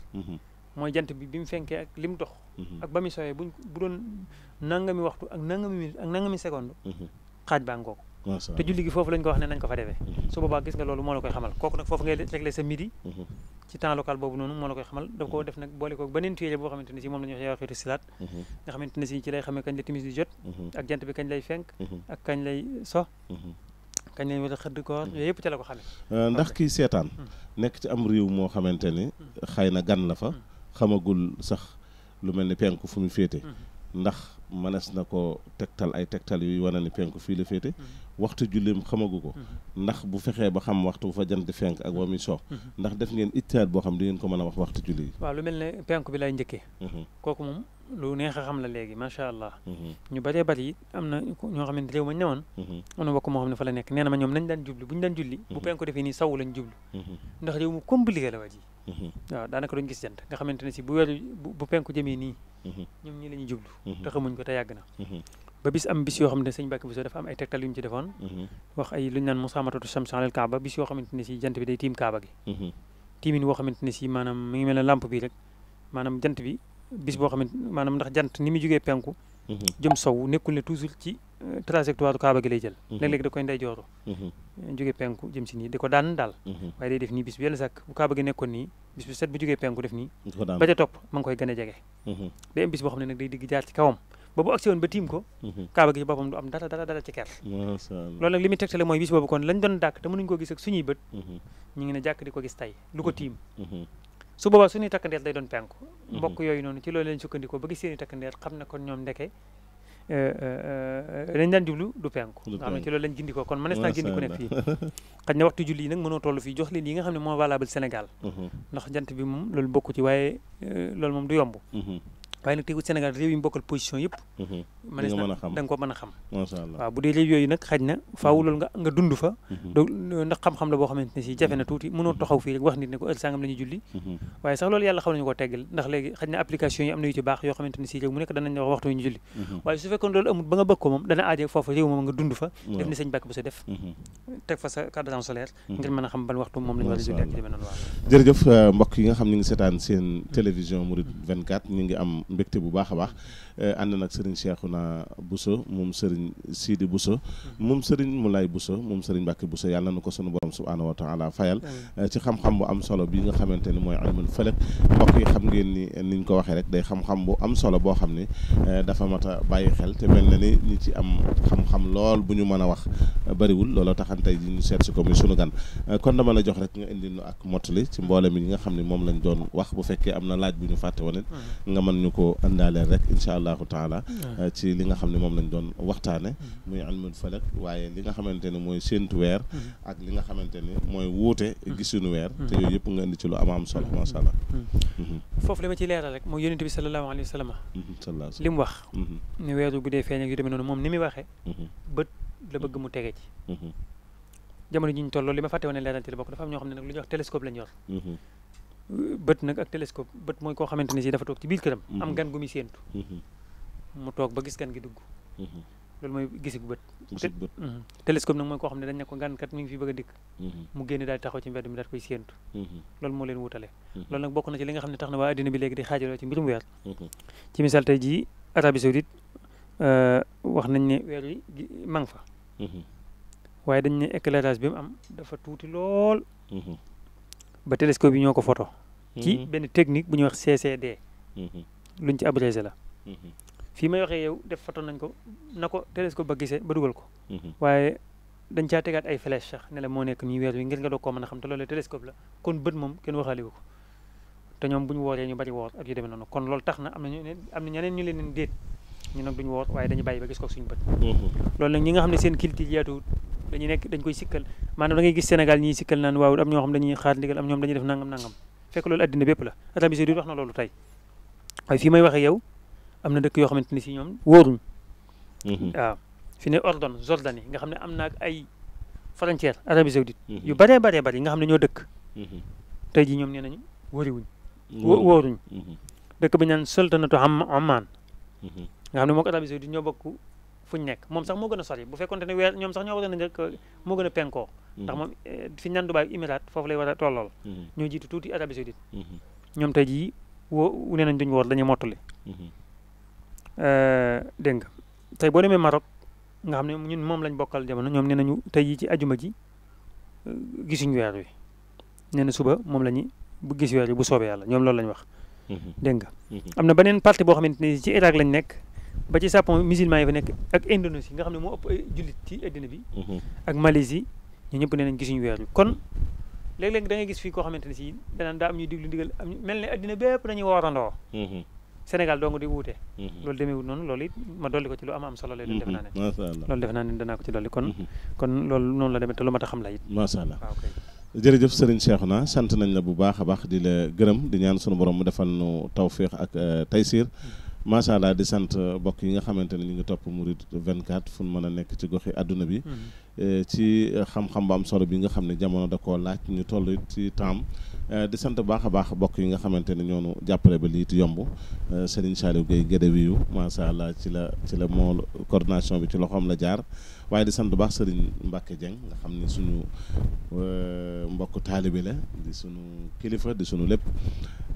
mooy jant bi mu fenkee ak li mu dox ak ba mu sooyee bu doon nangami waxtu ak nangami minute ak nangami seconde xaaj baa ngoog te julli gi foofu lañ ko wax ne nañ ko fa defee su boobaa gis nga loolu moo la koy xamal kooku nag foofu ngay réglé sa midi ci temps local boobu noonu moo la koy xamal da ko def nag boole ko beneen tuyée boo xamante ne si moom la ñuy wax yawaxitu silaat nga xamante ne si ci lay xamee kañ la timis di jot ak jant bi kañ lay fenk ak kañ lay so kañ lay wata xëdd koor yooyu yëpp ca la ko xamee ndax kii seetaan nekk ci am réew moo xamante ni xëy na gan la fa xamagul sax lu mel ni penku fu mu féete ndax mënees na ko tegtal ay tegtal yuy wane ni penku fii la féete waxtu jullim xamagu ko ndax bu fexee ba xam waxtu bu fa jant fenk ak wa muy so ndax def ngeen itihaad boo xam di ngeen ko mën a wax waxtu julli yi waaw lu mel ne penku bi lay njëkkee kooku moom lu neex a xam la léegi macha allah ñu bëree bëri it am na ñoo xam ne réew ma ñëwoon am na bokk moo xam ne fa la nekk nee na ma ñoom nañ daan jublu bu ñu daan julli bu penku defee nii saw lañ jublu ndax réew mu compliqué la waa ji waaw daanaka duñ gis jant nga xamante ne si bu weer bu penku jëmee nii ñoom ñii la ñuy jublu te xamuñ ko te yàgg na ba bis am bis yoo xam ne sëñ Mbàkke Buso dafa am ay tegtal yu ñu ci defoon wax ay lu ñu naan musaamatatu shams alal kaaba bis yoo xamante ne si jant bi day tiim kaaba gi tiimin boo xamante ne si maanaam mi ngi mel ne lampe bi rek maanaam jant bi bis boo xamante maanaam ndax jant ni muy jógee penku jëm sow nekkul ne toujours ci trajectoire kaaba gi lay jël léeg-léeg da koy nday jooru jógee penku jëm si nii di ko daan daal waaye day def nii bis bi yàlla sàkk bu kaaba gi nekkoon nii bis bi set bu jógee penku def nii ba ca topp ma ngi koy gën a jege day am bis boo xam ne nag day digg jaar ci kawam ba bu agsi woon ba tiim ko kaaba gi ci boppam du am dara ci ker loolu nag li muy tegtale mooy bis boobu kon lañ doon dàkk te mënuñ ko gis ak suñuy bët ñu ngi ne jàkk di ko gis tey lu ko tiim su boobaa suñuy takkandeer day doon penku mbokk yooyu noonu ci loolu leen sukkandikoo ba gis seeni takkandeer xam ne kon ñoom ndeke lañ daan jublu du penku nga xam ne ci loolu lañ gindikoo kon mënees naa gindi ku nekk fii xaj na waxtu julli yi nag mënoo toll fii jox leen yi nga xam ne moo valable Sénégal ndax jant bi moom loolu bokku ci waaye loolu moom du yomb waaye nag teewul Sénégal réew yi mu bokkal position yëpp mënees na da nga ko mën a xam macha allah waaw bu dee réew yooyu nag xaj na faaw loolu nga dund fa ndax xam-xam la boo xamante ne si jafe na tuuti mënoo taxaw fii rek wax nit ne ko heure sangam la ñuy julli waaye sax loolu yàlla xaw nañu ko teggal ndax léegi xaj na application yi am na yu ci baax yoo xamante ne si réew mu nekk danañ wax waxtu yu ñu julli waaye su fekkoon loolu amul ba nga bëgg ko moom dana aaje foofu réew moom nga dund fa def ni sëñ Bakk bu sa def teg fa sa cadran solaire ngir mën a xam ban waxtu moom lañu war a julli ak ci demee noonu waaw jërëjëf mbokk yi nga xam ñu ngi seetaan seen télévision Mouride 24 ñu ngi am mbégte bu baax a baax ànd nag Serigne Cheikhouna Bousso moom Serigne Sidi Bousso moom Serigne Moulay Bousso moom Serigne Mbacke Bousso yàlla na ko sunu borom subhanahu wa taala fayal ci xam-xam bu am solo bi nga xamante ni mooy ilmul falak mbokk yi xam ngeen ni niñ ko waxee rek day xam-xam bu am solo boo xam ni dafa mat a bàyyi xel te mel na ni ñi ci am xam-xam lool bu ñu mën a wax bariwul looloo taxan tey ji ñu seet si ko muy sunu gan kon dama la jox rek nga indi nu ak mottali ci mboole mi nga xam ne moom lañ doon wax bu fekkee am na laaj bu ñu fàtte woon it nga mën ñu ko indaaleel rek incha allahu taala ci li nga xam ne moom lañ doon waxtaane muy ilmul falak waaye li nga xamante ne mooy séentu weer ak li nga xamante ni mooy wuute gisunu weer te yooyu yëpp nga indi ci lu am solo macha allah foofu li ma ci leeral rek mooy yonent bi sallallahu alayhi wa sallam li mu wax ne weeru bu dee feeñ ak yu demee noonu moom ni muy waxee bët la bëgg mu tege ci jamono ji ñu toll loolu li ma fàtte woon ne leeral ci la bokk dafa am ñoo xam ne nag lu ñuy wax télescope lañ yor bët nag ak télescope bët mooy koo xamante ne si dafa toog ci biir këram am gan gu muy séentu mu toog ba gis gan gi dugg loolu mooy gisigu bët télescope nag mooy koo xam ne dañ ne ko gan kat mi ngi fi bëgg a dikk mu génn daal taxaw ci mbedd mi daal koy séentu loolu moo leen wutale loolu nag bokk na ci li nga xam ne tax na waa addina bi léegi di xaajaloo ci mbirum weer ci misaal tey jii Arabie Saoudite wax nañ ne weer wi ma ngi fa waaye dañ ne éclairage bi mu am dafa tuuti lool ba télescope yi ñoo ko photo ci benn technique bu ñuy wax CCD luñ ci abrégé la fii may waxee yow def photo nañ ko na ko télescope ba gisee ba dugal ko waaye dañ caa tegaat ay flèche sax ne la moo nekk nii weer wi ngir nga doog koo mën a xam te loolu télescope la kon bët moom kenn waxaale ko te ñoom bu ñu wooree ñu bari woor ak yu demee noonu kon loolu tax na am na ñeneen ñu leen déet ñu nag duñu woor waaye dañu bàyyi ba gis ko suñu bët loolu nag ñi nga xam ne seen culture yaatuwut dañuy nekk dañ koy sikkal maanaam da ngay gis Sénégal ñiy sikkal naan waaw am ñoo xam dañuy xaar ndigal am ñoom dañuy def nangam fekk loolu addina bépp la Arabie Saoudite wax na loolu tey waaye fii may waxee yow am na dëkk yoo xamante ne si ñoom wóoruñ waaw fi ne Ordon Jordanie nga xam ne am na ak ay frontière Arabie Saoudite yu bëree bëri nga xam ne ñoo dëkk tey ji ñoom nee nañu wóoriwuñ wóoruñ dëkk bi ñaan sultanatu Oman nga xam ne moo ko Arabie Saoudite ñoo bokk fuñ nekk moom sax moo gën a sori bu fekkonte ne weer ñoom sax ñoo war a njëkk moo gën a penkoo ndax moom fi ñu naan Dubaay Émirat foofu lay war a tollool ñoo jiitu tuuti Arabie Saoudite ñoom tey jii nee nañ duñ woor dañuy mottali dégg nga tey boo demee Maroc nga xam ne ñun moom lañ bokkal jamono ñoom nee nañu tey jii ci ajuma ji gisuñ weer wi nee na suba moom la ñu bu gis weer wi bu soobee yàlla ñoom loolu lañ wax dégg nga am na beneen partie boo xamante ne ci Irak lañ nekk ba ci Japon musulman yi fa nekk ak Indonésie nga xam ne moo ëpp ay jullit ci addina bi ak Malaisie ñu ñëpp nee nañ gisuñu weer wi kon léeg-léeg da ngay gis fii koo xamante ne si danaan daa am ñuy diglu ndigal am mel ne addina bépp dañuy woorandoo Sénégal dong di wuute loolu demeewul noonu loolu it ma dolli ko ci lu am solo lay doon def naa ne loolu def naa ne danaa ko ci dolli kon loolu noonu la demee te lu mat a xam la it macha allah jërëjëf Serigne Cheikhouna sant nañ la bu baax a baax di la gërëm di ñaan sunu borom mu defal nu tawféex ak taysir macha allah di sant mbokk yi nga xamante ne ñu ngi topp Mouride 24 fu mu mën a nekk ci goxi àdduna bi ci xam-xam bu am solo bi nga xam ne jamono da koo laaj ñu toll ci temps di sant baax a baax mbokk yi nga xamante ne ñoonu jàppale ba lii yomb Serigne Saliou Gueye Gédé wiyu macha allah ci la moo coordination bi ci loxoom la jaar waaye di sant bu baax Serigne Mbacke Dieng nga xam ne suñu mbokk taalibe la di suñu kilifa di suñu lépp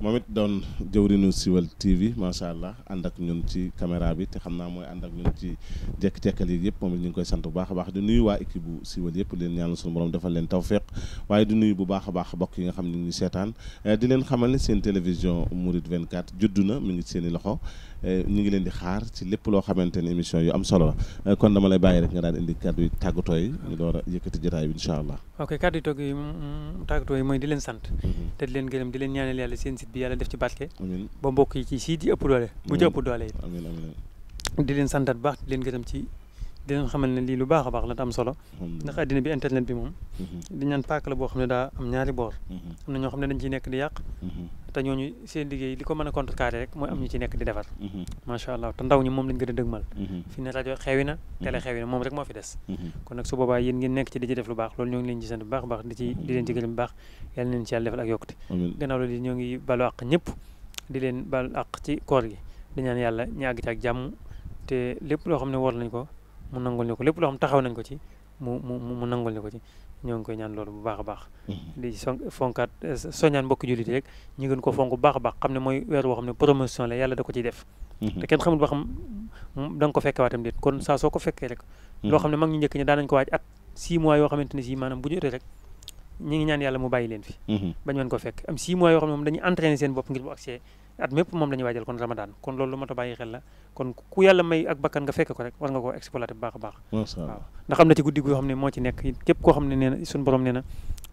moom it doon jëwrinu Siwal TV macha allah ànd ak ñun ci caméra bi te xam naa mooy ànd ak ñun ci jekk-jekkal yi yëpp moom it ñu ngi koy sant bu baax a baax di nuyu waa équipe bu siiwal yëpp leen ñaanal suñu borom defal leen tawfeex waaye di nuyu bu baax a baax mbokk yi nga xam ne ñu ngi seetaan di leen xamal ne seen télévision Mouride 24 juddu na mi ngi seen i loxo ñu ngi leen di xaar ci lépp loo xamante ne émission yu am solo la kon dama lay bàyyi rek nga daal indi kàddu yi tàggatoo yi ñu door a yëkkati jotaay bi incha allah. ok kàddu yi tàggatoo yi mooy di leen sant te di leen gërëm di leen ñaanal yàlla seen site bi yàlla def ci barke amiin ba mbokk yi ci site yi ëpp doole bu ci ëpp doole it amiin amiin di leen santat baax di leen gërëm ci di leen xamal ne lii lu baax a baax la te am solo ndax àddina bi internet bi moom di ñaan paak la boo xam ne daa am ñaari boor am na ñoo xam ne dañ ciy nekk di yàq te ñooñu seen liggéey li ko mën a contrecarrer rek mooy am ñu ci nekk di defar macha allah te ndaw ñi moom lañ gën a dëgmal fi ne rajo xewi na télé xewi na moom rek moo fi des kon nag su boobaa yéen ngeen nekk ci di ci def lu baax loolu ñoo ngi leen ci sant bu baax a baax di leen ci gërëm bu baax yàlla leen ci yàlla defal ak yokkute gannaaw loolu ñoo ngi balu àq ñëpp di leen balu àq ci koor gi di ñaan yàlla ñu àgg ci ak jàmm te lépp loo xam ne war nañ ko mu nangul ñu ko lépp loo xam taxaw nañ ko ci mu nangul ñu ko ci ñoo ngi koy ñaan loolu bu baax a baax di fonkaat soññaan mbokki jullit rek ñu gën ko fonk bu baax a baax xam ne mooy weer woo xam ne promotion la yàlla da ko ciy def te kenn xamul ba xam da nga ko fekke waatam déet kon saa soo ko fekkee rek loo xam ne mag ñu njëkk ñi daan nañ ko waaj at 6 mois yoo xamante ne si maanaam bu jotee rek ñi ngi ñaan yàlla mu bàyyi leen fi bañ mën ko fekk am 6 mois yoo xam ne moom dañuy entraîner seen bopp ngir bu accès at mépp moom la ñuy waajal kon ramadan kon loolu lu mat a bàyyi xel la kon ku yàlla may ak bakkan nga fekk ko rek war nga koo exploiter bu baax a baax waaw ndax am na ci guddi goo xam ne moo ci nekk képp koo xam ne nee na suñu borom nee na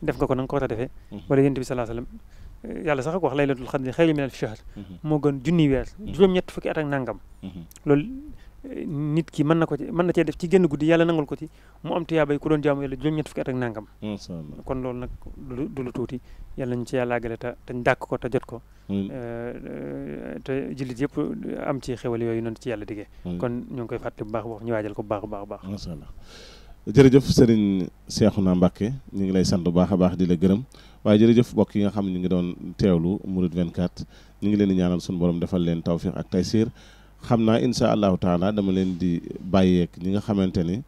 def nga ko na nga ko war a defee wala yonent bi sallallahu alayhi wasallam yàlla sax ak wax laylatul xadri xayrun min alfi shahr moo gën junniy weer juróom-ñett fukki at ak nangam loolu nit ki mën na cee def ci génn guddi yàlla nangul ko ci mu am tiyaabay ku doon jaamu yàlla juróom-ñett fukki at ak nangam kon loolu nag du lu tuuti yàlla ñu ci yàlla àggale te ñu dàkk ko te jot ko te jullit yëpp am ci xewal yooyu noonu ci yàlla diggee kon ñu ngi koy fàttali bu baax wax ñu waajal ko bu baax a baax a baax masha Allah jërëjëf Serigne Cheikhouna Mbacké ñu ngi lay sant bu baax a baax di la gërëm waaye jërëjëf mbokk yi nga xam ne ñu ngi doon teewlu Mouride 24 ñu ngi leen di ñaanal suñu borom defal leen tawfiq ak taysiir xam naa incha allahu taala dama leen di bàyyeek ñi nga xamante ni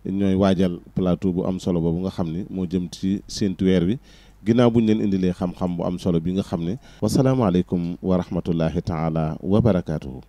ñooy waajal plateau bu am solo boobu nga xam ni moo jëm ci séntu weer wi ginnaaw bu ñu leen indilee xam-xam bu am solo bi nga xam ne wasalaamaaleykum wa rahmatullahi taala wa barakaatuhu